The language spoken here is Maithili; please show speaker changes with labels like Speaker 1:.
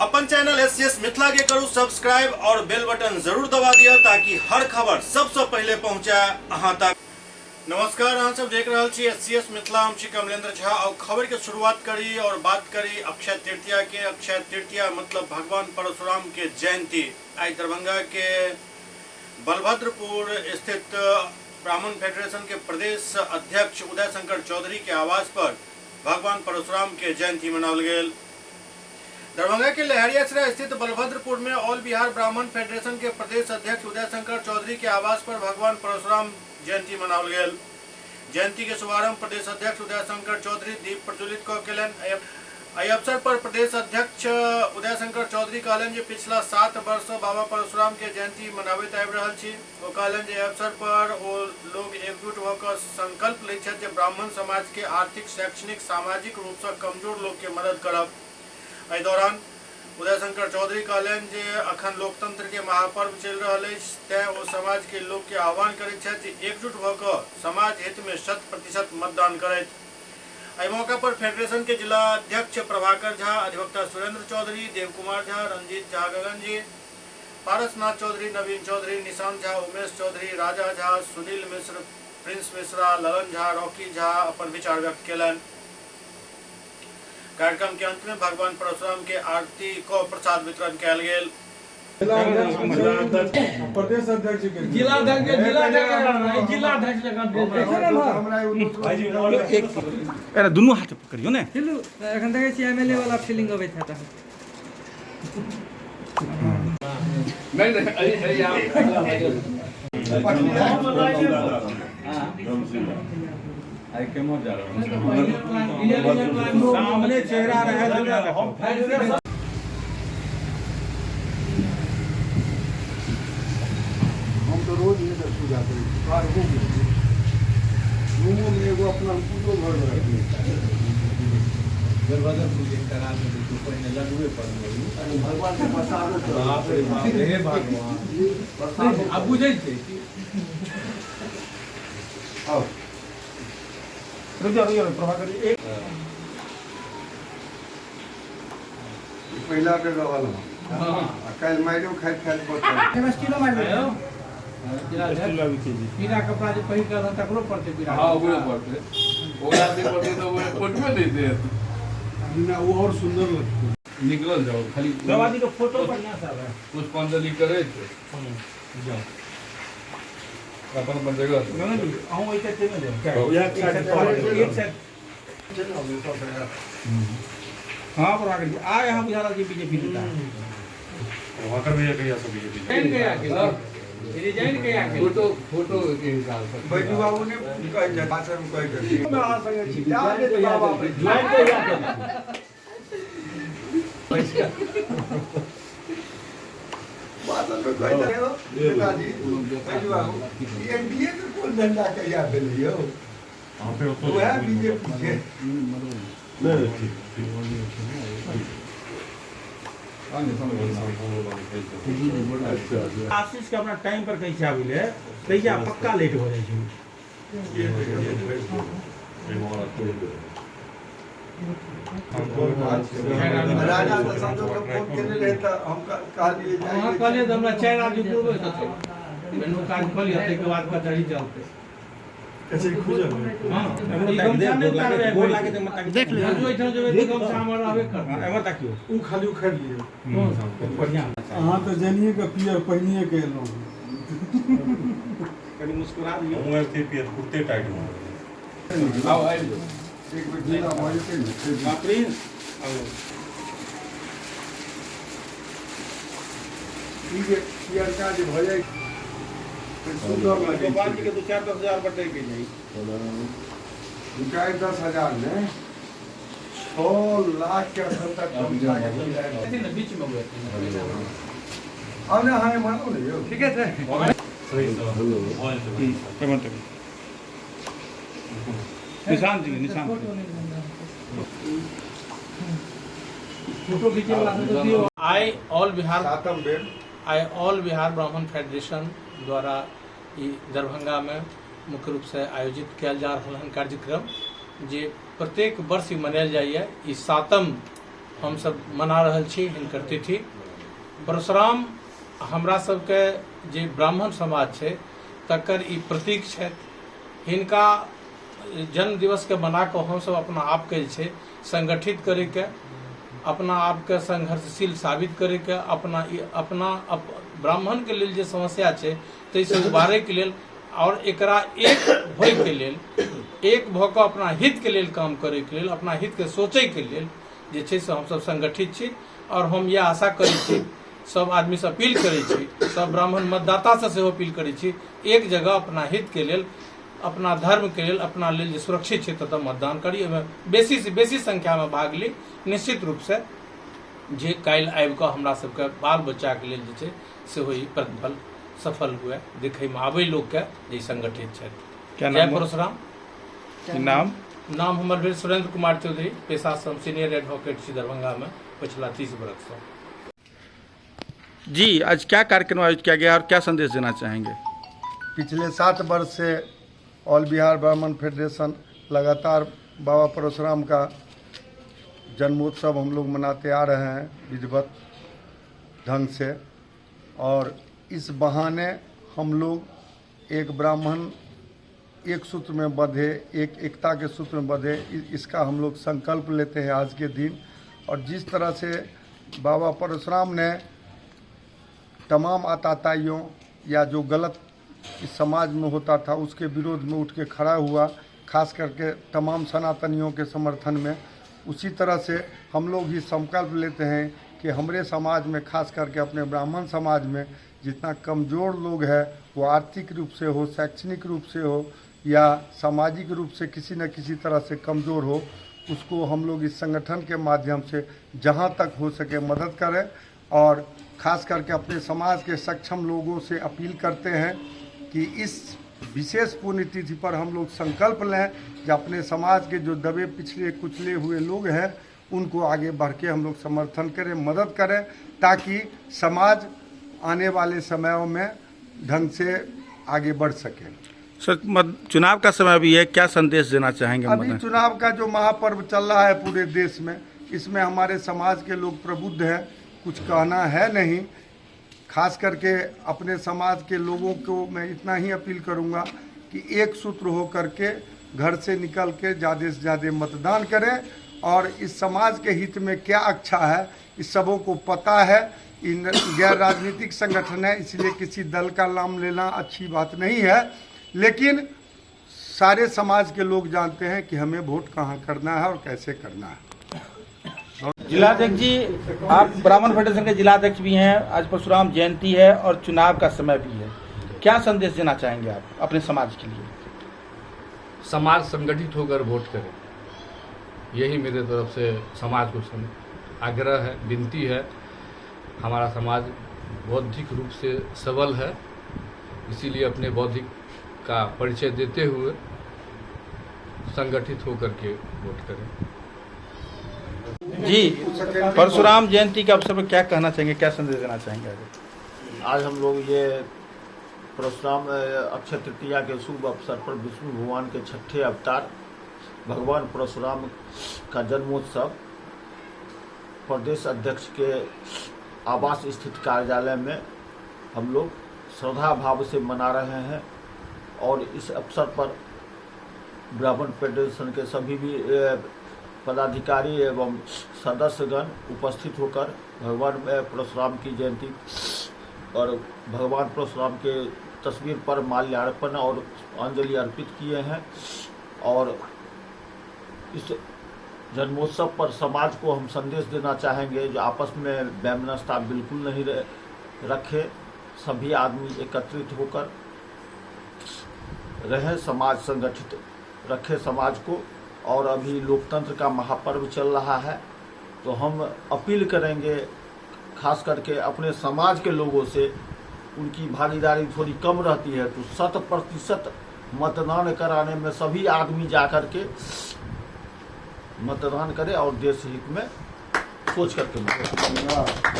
Speaker 1: अपन चैनल एससीएस मिथिला के करू सब्सक्राइब और बेल बटन जरूर दबा दिया ताकि हर खबर सबसे पहले पहुंचे अहां तक। नमस्कार, अहाँ सब देख रहल छी एससीएस मिथिला, हम छी कमलेंद्र झा और खबर के शुरुआत करी और बात करी अक्षय तृतीया के। अक्षय तृतीया मतलब भगवान परशुराम के जयंती। आई दरभंगा के बलभद्रपुर स्थित ब्राह्मण फेडरेशन के प्रदेश अध्यक्ष उदय शंकर चौधरी के आवास पर भगवान परशुराम के जयंती मनाओल गेल। दरभंगा के लहरियासराय स्थित बलभद्रपुर में ऑल बिहार ब्राह्मण फेडरेशन के प्रदेश अध्यक्ष उदय शंकर चौधरी के आवास पर भगवान परशुराम जयंती मनाओल गेल। जयंती के शुभारंभ प्रदेश अध्यक्ष उदय शंकर चौधरी दीप प्रज्वलित क केलनि। एहि अवसर पर प्रदेश अध्यक्ष उदय शंकर चौधरी कहलनि जे पिछला 7 वर्ष सँ बाबा परशुराम के जयंती मनाबैत आबि रहल छी। ओ कहलनि जे एहि अवसर पर ओ लोग एकजुट भऽ कऽ संकल्प लैत छथि जे ब्राह्मण समाज के आर्थिक, शैक्षणिक, सामाजिक रूप सँ कमजोर लोक के मदद करब। एहि दौरान उदय शंकर चौधरी कहलनि जे अखन लोकतंत्र के महापर्व चलि रहल अछि, तें ओ समाज के लोक के आह्वान करैत छथि जे एकजुट भऽ कऽ समाज हित में 100% मतदान करथि। एहि मौका पर फेडरेशन के जिला अध्यक्ष प्रभाकर झा, अधिवक्ता सुरेंद्र चौधरी, देव कुमार झा, रंजीत झा गगन जी, पारसनाथ चौधरी, नवीन चौधरी, निशांत झा, उमेश चौधरी, राजा झा, सुनील मिश्र, प्रिंस मिश्रा, ललन झा, रॉकी झा अपन विचार व्यक्त केलनि। कार्यक्रम के अंत में भगवान परशुराम के आरती को प्रसाद वितरण कयल गेल।
Speaker 2: प्रदेश अध्यक्ष के
Speaker 3: जिला अध्यक्ष, जिला अध्यक्ष, जिला अध्यक्ष जकाँ
Speaker 4: अरे दुनू हाथ पकड़ियो ने।
Speaker 5: चलू एखन देखै छी एमएलए वाला फीलिंग अबैत हैत अहाँ।
Speaker 3: नहीं नहीं,
Speaker 4: सामने चेहरा रहे।
Speaker 2: हम तो रोज नहीं पूजा करै छी, पार्को में रूमो में एगो अपना पूजो घर में रखने छी। भगवान के प्रसादो
Speaker 3: बाप रे बाप रे भगवान, आब बुझै छै।
Speaker 2: आओ।
Speaker 4: रुक जाओ, रुक जाओ प्रभाकर जी, एक
Speaker 2: ई पहिला बेर रहल हँ आ काल्हि मारियो खाइत खाइत बचल।
Speaker 5: एहिमे स्टीलो मारि देबै।
Speaker 3: जिला अध्यक्ष पीला कपड़ा जे पहिर कऽ तकरो पड़तै पीला।
Speaker 6: हाँ, ओकरे पड़तै, ओकरा नहि पड़तै तऽ ओकरा फोटो नहि देत।
Speaker 2: ना, ओ और सुंदर लगतै।
Speaker 6: निकलल जाओ खाली।
Speaker 4: सब आदमी के फोटो बढ़िया से आवे।
Speaker 6: पुष्पांजलि करैत
Speaker 4: जाओ।
Speaker 6: अपन अपन जगह।
Speaker 4: गगन जी, अहूँ ओहि साइड चलि जाओ, एक साइड। हाँ प्रभाकर जी, आइ अहाँ बुझा रहल छी बीजेपी नेता।
Speaker 7: प्रभाकर भैया कहिया से बीजेपी?
Speaker 3: रिजाइन कहिया केलक? रिजाइन कहिया केलक?
Speaker 6: फोटो फोटो के हिसाब से
Speaker 2: बैजू बाबू ने कहै छै, भाषण मे कहै छै। अहाँ संगे छी, जा दे बाबा।
Speaker 3: ज्वाइन कहिया केलक?
Speaker 2: भाषण मे कहै छै नेताजी, बैजू बाबू, ई एनडीए के कोन झंडा कहिया भेलै यौ? वएह बीजेपी के।
Speaker 7: नहीं, ठीक ठीक।
Speaker 4: आशीष के अपना टाइम पर कहै छै आबै ले, तहिया पक्का लेट भऽ जाइ छै।
Speaker 2: राजा तऽ संजोग के फोन केने रहै तऽ हम कहलियै जे
Speaker 3: अहाँ कहलियै तऽ हमरा 4 आदमी पुरबै तऽ पहिने काज कऽ लिअ, ताहिके बाद कचहरी चलतै।
Speaker 4: हाँ,
Speaker 3: ई गमछा नहि उतारबै।
Speaker 4: गोर लागे तऽ मत।
Speaker 5: देख लियौ।
Speaker 3: राजू एहिठाम जेबै तऽ गमछा हमर रहबे करतै।
Speaker 4: एम्हर ताकियौ।
Speaker 2: ओ खाली उखाड़ि लियौ।
Speaker 4: बढ़िया।
Speaker 2: अहाँ तऽ जानिए के पियर पहिनिए के एलहुँ।
Speaker 4: कनि मुस्कुरा दियौ।
Speaker 7: हमहूँ आबिते पियर कुर्ते टाइट भऽ गेल।
Speaker 6: आउ, आबि जाउ।
Speaker 2: एक बेर ढीला भऽ जेतै ने फेर।
Speaker 4: हाँ प्रिंस, आउ।
Speaker 2: ई जे पियरका जे भऽ जाइ तऽ सुन्दर लगै
Speaker 4: गोपाल जी
Speaker 2: छै।
Speaker 4: के 2 4 10 हजार बटै के जाइ।
Speaker 2: 2 4 10 हजार ने, 6 लाख के अखन तक गमछा के किराया।
Speaker 3: एथिन ने बीचमे, ओ एथिन।
Speaker 2: आब ने अहाँ मानू ने यौ।
Speaker 5: ठीके छै।
Speaker 7: सही से भऽ जेतै।
Speaker 4: एम्हर ताकियौ निशान जी, निशान।
Speaker 5: फोटो नहि बन।
Speaker 3: फोटो घिचै वाला तऽ दियौ। आइ ऑल बिहार
Speaker 2: सातम बेर
Speaker 3: आइ ऑल बिहार ब्राह्मण फेडरेशन द्वारा ई दरभंगामे मुख्य रूपसँ आयोजित कयल जा रहल हन कार्यक्रम, जे प्रत्येक वर्ष ई मनायल जाइए। ई सातम हमसब मना रहल छी हिनकर तिथि। परशुराम हमरा सबके जे ब्राह्मण समाज छै तकर ई प्रतीक छथि। हिनका जन्म दिवसके मना कऽ हमसब अपना आपके जे छै संगठित करैके, अपना आपके संघर्षशील साबित करैके, अपना अपना ब्राह्मणके लेल जे समस्या छै ताहिसँ उबारैके लेल आओर एकरा एक होइके लेल, एक भऽ कऽ अपना हितके लेल काम करैके लेल, अपना हितके सोचैके लेल जे छै से हमसब संगठित छी। आओर हम इएह आशा करै छी, सब आदमीसँ अपील करै छी, सब ब्राह्मण मतदातासँ सेहो अपील करै छी, एक जगह अपना हितके लेल, अपना धर्मके लेल, अपना लेल जे सुरक्षित छै ततऽ मतदान करी, ओहिमे बेसीसँ बेसी संख्यामे भाग ली। निश्चित रूपसँ जे काल्हि आबि कऽ हमरा सबके बाल बच्चाके लेल जे छै सेहो ई प्रतिफल सफल हुए, देखैमे आबै लोकके जे ई संगठित छथि।
Speaker 8: क्या
Speaker 3: जय
Speaker 8: नाम?
Speaker 3: परशुराम।
Speaker 8: की नाम?
Speaker 3: नाम हमर भेल सुरेंद्र कुमार चौधरी, पेशासँ हम सीनियर एडवोकेट छी दरभंगामे पछिला 30 बरखसँ।
Speaker 8: जी, आज क्या कार्यक्रम आयोजित किया गया और क्या संदेश देना चाहेंगे?
Speaker 2: पिछले 7 वर्ष से ऑल बिहार ब्राह्मण फेडरेशन लगातार बाबा परशुराम का जन्मोत्सव हम लोग मनाते आ रहे हैं विधिवत ढंग से, और इस बहाने हम लोग एक ब्राह्मण एक सूत्र में बंधे, एक एकता के सूत्र में बंधे, इसका हम लोग संकल्प लेते हैं आज के दिन। और जिस तरह से बाबा परशुराम ने तमाम आताताइयों या जो गलत इस समाज में होता था उसके विरोध में उठ के खड़ा हुआ, खास करके तमाम सनातनियों के समर्थन में, उसी तरह से हम लोग भी संकल्प लेते हैं कि हमारे समाज में, खास करके अपने ब्राह्मण समाज में जितना कमज़ोर लोग हैं, वो आर्थिक रूप से हो, शैक्षणिक रूप से हो या सामाजिक रूप से किसी न किसी तरह से कमज़ोर हो, उसको हम लोग इस संगठन के माध्यम से जहाँ तक हो सके मदद करें। और खास करके अपने समाज के सक्षम लोगों से अपील करते हैं कि इस विशेष पुण्यतिथि पर हम लोग संकल्प लें कि अपने समाज के जो दबे पिछड़े कुचले हुए लोग हैं उनको आगे बढ़ के हम लोग समर्थन करें, मदद करें, ताकि समाज आने वाले समयों में ढंग से आगे बढ़ सके।
Speaker 8: सर, चुनाव का समय भी है, क्या संदेश देना चाहेंगे?
Speaker 2: अभी चुनाव का जो महापर्व चल रहा है पूरे देश में, इसमें हमारे समाज के लोग प्रबुद्ध हैं, कुछ कहना है नहीं। खास करके अपने समाज के लोगों को मैं इतना ही अपील करूंगा कि एक सूत्र हो करके घर से निकल के ज़्यादा से ज़्यादा मतदान करें और इस समाज के हित में क्या अच्छा है इस सबों को पता है। इन गैर राजनीतिक संगठन है, इसलिए किसी दल का नाम लेना अच्छी बात नहीं है, लेकिन सारे समाज के लोग जानते हैं कि हमें वोट कहाँ करना है और कैसे करना है।
Speaker 8: जिलाध्यक्ष जी, आप ब्राह्मण फेडरेशन के जिलाध्यक्ष भी हैं, आज परशुराम जयंती है और चुनाव का समय भी है, क्या संदेश देना चाहेंगे आप अपने समाज के लिए?
Speaker 6: समाज संगठित होकर वोट करें, यही मेरे तरफ से समाज को आग्रह है, विनती है। हमारा समाज बौद्धिक रूप से सबल है, इसीलिए अपने बौद्धिक का परिचय देते हुए संगठित होकर के वोट करें।
Speaker 8: जी, परशुराम जयंती के अवसर पर क्या कहना चाहेंगे, क्या संदेश देना चाहेंगे?
Speaker 4: आज हम लोग ये परशुराम अक्षय तृतीया के शुभ अवसर पर विष्णु भगवान के छठे अवतार भगवान परशुराम का जन्मोत्सव प्रदेश अध्यक्ष के आवास स्थित कार्यालय में हम लोग श्रद्धा भाव से मना रहे हैं। और इस अवसर पर ब्राह्मण फेडरेशन के सभी भी पदाधिकारी एवं सदस्यगण उपस्थित होकर भगवान परशुराम की जयंती और भगवान परशुराम के तस्वीर पर माल्यार्पण और अंजलि अर्पित किए हैं। और इस जन्मोत्सव पर समाज को हम संदेश देना चाहेंगे जो आपस में वैमनस्यता बिल्कुल नहीं रखे, सभी आदमी एकत्रित होकर रहे, समाज संगठित रखे समाज को। और अभी लोकतंत्र का महापर्व चल रहा है, तो हम अपील करेंगे खास करके अपने समाज के लोगों से, उनकी भागीदारी थोड़ी कम रहती है, तो 100% मतदान कराने में सभी आदमी जा करके मतदान करें और देश हित में सोच करके मतदान।